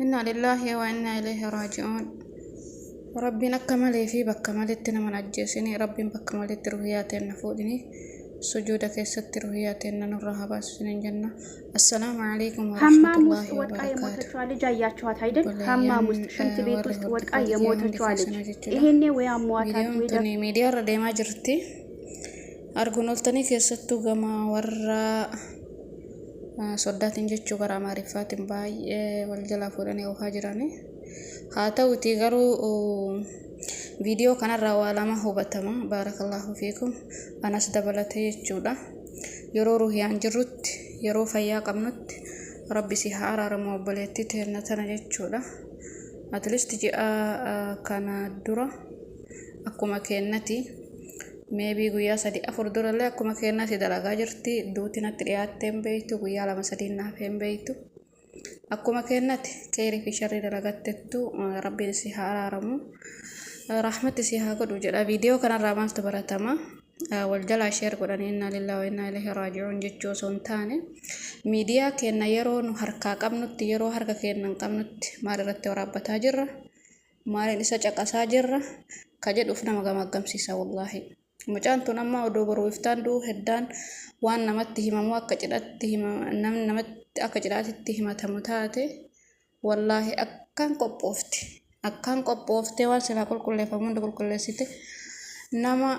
Inna lillaahi wa inna ilayhi raaji'uun. Rabbiin akka malee fi bakka maletti nama hin ajjeesini. Rabbiin bakka maletti ruhiyyaa teenna fuudhini. Sujuuda keessatti ruhiyyaa teenna nurraa haa baasu isiniin jenna. Assalaamu alaikum ሀማም ውስጥ warahmatullaahi ወድቃ wabarakaatu. የሞተችዋ ልጅ አያችኋት አይደል? ሀማም Obboleeyyan ውስጥ ሽንት ቤት warri ውስጥ ወድቃ hordoftoota kiyya hundi የሞተችዋ ልጅ keessanuu jechuudha. ይሄኔ ወይ አሟታል Viidiyoon ወይ tuni miidiyaarra deemaa jirti. Arguun oltanii keessattuu gama warra soddaatiin jechuu gara Amaariffaatiin baay'ee wal jalaa fuudhanii oofaa jirani. Haa ta'utii garuu viidiyoo kanarraa waa lama hubatama. Baarakallaahu fiikum. Anas dabalatee jechuudha. Yeroo ruhiyaan jirrutti, yeroo fayyaa qabnutti Rabbi si haa araaramu obboleettii teenna tana jechuudha. At least ji'a kana dura akkuma keennati maybe guyyaa 3 4 durallee akkuma keennati dalagaa jirti. Duuti natti dhiyaattee hin beektu, guyyaa 2 3 naaf hin beektu. Akkuma keennati keerii fi sharrii dalagattettu Rabbiin si haa araaramu. Rahmatti si haa godhu jedha. Viidiyoo kanarraa maaltu baratama? Wal jalaa share godhanii innaa lillahi wa innaa ilaihi raaji'uun jechuu osoo hin taane, miidiyaa keenna yeroo nu harkaa qabnutti, yeroo harka keenna hin qabnutti maal irratti waraabbataa jirra? Maaliin isa caqasaa jirra? Ka jedhuuf nama gamaggamsiisa wallaahi. Mucaan tun amma odoo boruu iftaan du'uu heddaan waan namatti himamu akka cidhatti namni namatti akka cidhaatitti himatamu taate, wallaahi akkaan qophoofti. Akkaan qophooftee waan silaa qulqulleeffamu hunda qulqulleessite, nama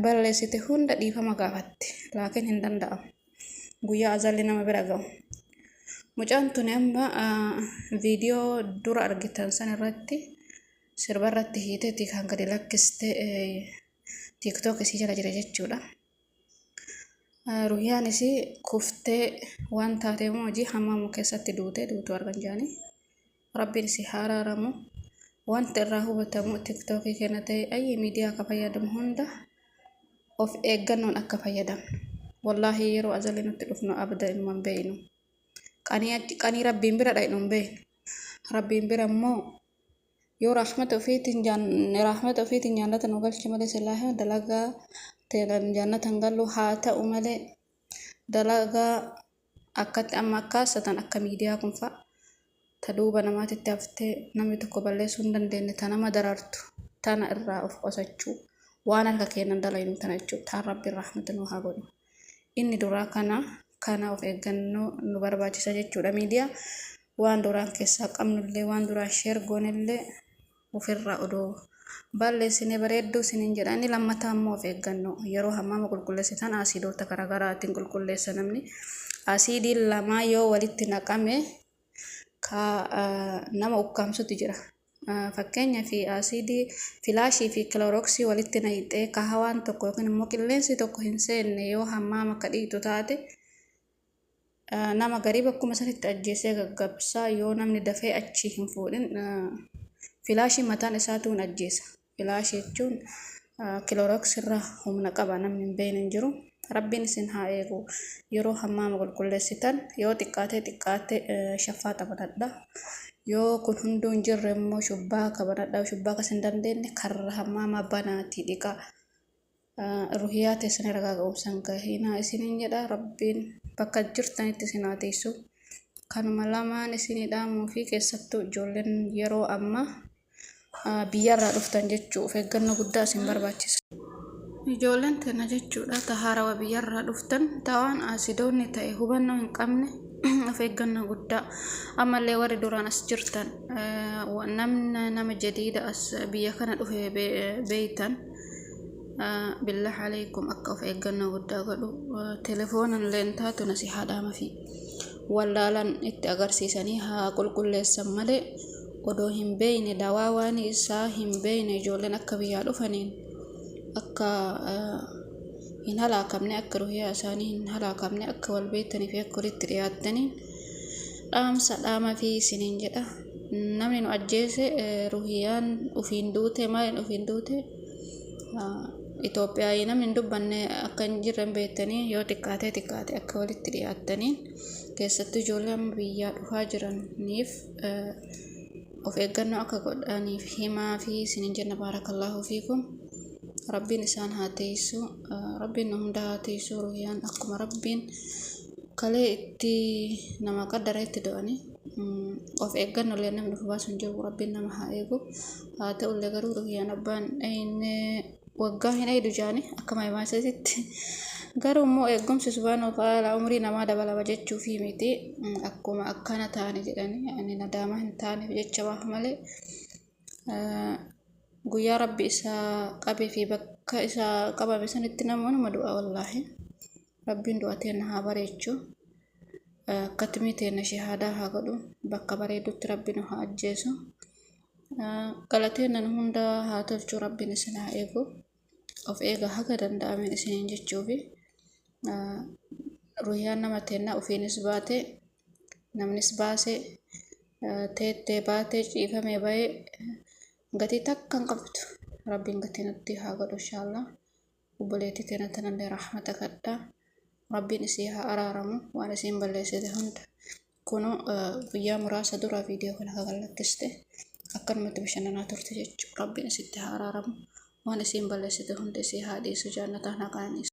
balleessite hunda dhiifama gaafatti. Laakiin hin danda'amu. Guyyaa azalli nama bira ga'u. Mucaan tuni amma viidiyoo dura argitan san irratti sirba irratti hiiteeti kan gadi lakkiste, TikTok isii jala jira jechuudha. Ruhiyaan isii kuftee waan taatee moo hojii hamaamu keessatti duute duutu argan jaanii. Rabbiin isii haa araaramu. Wanta irraa hubatamu, TikTokii keenya ta'e ayyi miidiyaa akka fayyadamu hunda of eeggannoon akka fayyadamnu. Wallaahi yeroo azalli nutti dhufnu abda inuma hin beeynu. Qanii Rabbiin bira dhaynu hin beeynu. Rabbiin bira immoo yoo rahmata ofiitiin jannata nu galche malee, silaa dalagaa teelan jannata hin gallu. Haa ta'u malee, dalagaa akkatti amma akkaasatan akka miidiyaa kun fa'a ta duuba namaatitti haftee namni tokko balleessuu hin dandeenye, ta nama darartu tana irraa of qusachuu, waan harka keenyan dalaynu tana jechuudha. Taan Rabbiin rahmata nu haa godhu. Inni duraa kana of eeggannoo nu barbaachisa jechuudha. Miidiyaa waan duraan keessaa qabnullee, waan duraan share goonellee ofirraa odoo balleessine bareedduu isiniin jedha. Inni lammataa immoo of eeggannoo yeroo hammaama qulqulleessitan, asiidoota garaagaraatiin qulqulleessa namni. Asiidiin lamaa yoo walitti naqame ka nama ukkaamsutu jira. Fakkeenyaaf, asiidii Flash fi Clorox walitti naqxee ka hawaan tokko yookiin immoo qilleensi tokko hin seenne yoo hammaama ka dhiitu taate, nama garii bakkuma sanitti ajjeesee gaggabsaa. Yoo namni dafee achi hin fuudhin, Flash mataan isaatu hin ajjeesa. Flash jechuun Clorox irraa humna qaba, namni hin beekne hin jiru. Rabbiin isin haa eegu. Yeroo hammaama qulqulleessitan yoo xiqqaatee xiqqaate shaffaa banadha. Yoo kun hunduu hin jirre immoo shubbaa banadha. Shubbaa akkas hin dandeenye, karra hammaamaa banaatii dhiqaa. Ruhiyaa teessan irra ga'umsan gahinaa isiniin jedha. Rabbiin bakka jirtanitti isin haa tiisu. Kanuma lamaan isinii dhaamuu fi keessattuu ijoolleen yeroo ammaa biyyarraa dhuftan jechuu of eeggannoo guddaa isin barbaachisa. Ijoolleen tana jechuudha, ta haarawa biyyarraa dhuftan, ta'aan asidoonni ta'e hubannoo hin qabne, of eeggannoo guddaa. Ammallee warri duraan as jirtan, namni nama jadiida as biyya kana dhufe beeytan, billah alaikum, akka of eeggannoo guddaa godhu, telefoonan illee taatu nasihaa dhaamafi. Wallaalan itti agarsiisanii haa qulqulleessan malee, odoo hin beeyne, dawaa waan isaa hin beeyne, ijoolleen akka biyyaa dhufaniin akka hin halaakamne, akka ruhiyaa isaanii hin halaakamne, akka wal beektanii fi akka walitti dhiyaattaniin dhaamsa dhaama fi isiniin jedha. Namni nu ajjeese ruhiyaan ufiin duute, maaliin ufiin duute, Itoophiyaa namni hin dubbanne akka hin jirre hin beektanii. Yoo xiqqaatee xiqqaate akka walitti dhiyaattaniin, keessattuu ijoollee amma biyyaa dhufaa jiraniif of eeggannoo akka godhaniif himaa fi isiniin jenna. Baarakallaahu fiikum. Rabbiin isaan haa teessu, Rabbiin nu hunda haa teessu. Ruhiyaan akkuma Rabbiin kalee itti nama qaddara itti du'anii. Of eeggannollee namni of baasu hin jiru, rabbiin nama haa eegu. Haa ta'ullee garuu ruhiyyaan abbaan dhayne waggaa hin eeydu jaani akka maaymaasatitti. Garuu immoo eeggumsi subhaanahu wa ta'ala umrii namaa dabalama jechuufii miti, akkuma akkana taane jedhanii ani nadaamaa hin taaneef jecha baaf malee, guyyaa rabbi isaa qabee fi bakka isaa qabame sanitti namoonni du'a. Wallaahi rabbiin du'a teenna haa bareechu, katmii teenna shahaadaa haa godhu, bakka bareedutti rabbi nu haa ajjeesu, galateenna nu hunda haa tolchu. Rabbiin isin haa eegu, of eega haga danda'ameen isiniin jechuufi. Ruhiyaan nama teennaa ofiinis baate, namnis baase, teettee baatee ciifamee bahee gatii takka hin qabdu. Rabbiin gatii nutti haa godhu inshaallah. Obboleettii teena tanallee rahmata kadhaa, rabbiin isii haa araaramu waan isiin balleessite hunda. Kunu guyyaa muraasa dura viidiyoo kana kan lakkiste akkanumatti bashannanaa turte jechuudha. Rabbiin isitti haa araaramu, waan isiin balleessite hunda isii haa dhiisu, jaannataan haa qananiisu.